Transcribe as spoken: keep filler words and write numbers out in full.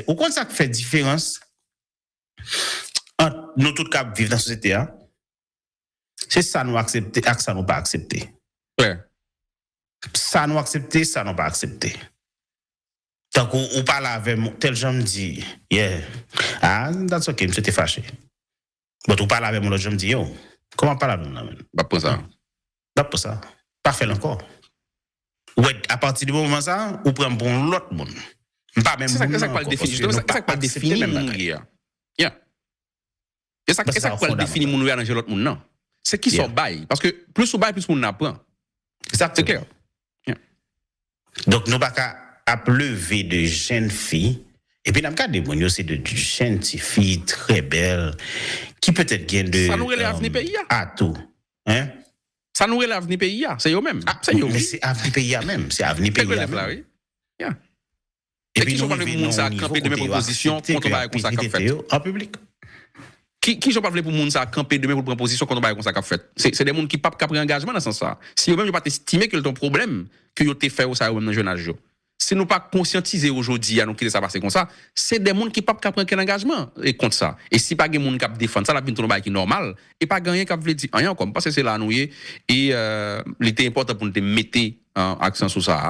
Ou konn sa k fè diferans ant nou tout k ap viv nan sosyete a? Se sa nou aksepte ak sa nou pa aksepte. Klè. Sa nou aksepte, sa nou pa aksepte. Tankou ou pale avè m, tèl jan m di, yeah. Ah, that's okay, misye te fache. But ou pale avè m lòt jan m di, yo, kòman w ap pale avè m la, menm? M ap pran sa. M ap pran sa. Pa fè l ankò. Ou wè, apati de moman sa, ou pran m pou yon lòt moun. M pa menm Se sa moun se sa k nan pral ankò, defini, paske jisteman, se nou sa k pral pa aksepte defini menm moun ou bagay. Ye a. Yeah. E sa, Paske e sa sa k pral fondamental. Defini moun ou ye a nan je lòt moun nan. Se ki sa w bay. Paske plis ou bay, plis moun nan ap pran. Se Egzakteman. Klè. Yeah. Donk, nou pa ka ap leve de jèn fi, epi n ap gade moun yo, se de jèn ti fi trè bèl, ki petèt gen de Sa nou rele avni peyi a. Atou. Hein? Sa nou rele avni peyi a. Se yo menm. Ah, Se yo, men wi. Se avni peyi a menm. Se avni Se peyi a relèv la, menm. Wi. Yeah. Epi Ki jan nou w pral vle rive pou moun nan sa yon nivo kanpe kote demen pou yo pozisyon aksepte kont ke yon y bagay ap konsa k ap trete fèt? Yo an piblik. Ki, ki jan w pral vle pou moun sa kanpe demen pou l pran pozisyon kont yon bagay konsa k ap fèt? Se, se de moun ki p ap ka pran angajman nan sans sa. Si yo menm yo pa t estime ke l te yon pwoblèm, ke yo te fè yo sa yo menm nan jennaj yo. Si nou pa konsyantize yo jodi a, nou kite sa pase konsa, se de moun ki p ap ka pran okenn angajman e kont sa. E si pa gen moun k ap defann sa, l ap vin tounen yon bagay ki nòmal, e pa gen anyen k ap vle di anyen ankò. M panse se la nou ye, e euh, li te enpòtan pou nou te mete euh, aksan sou sa a.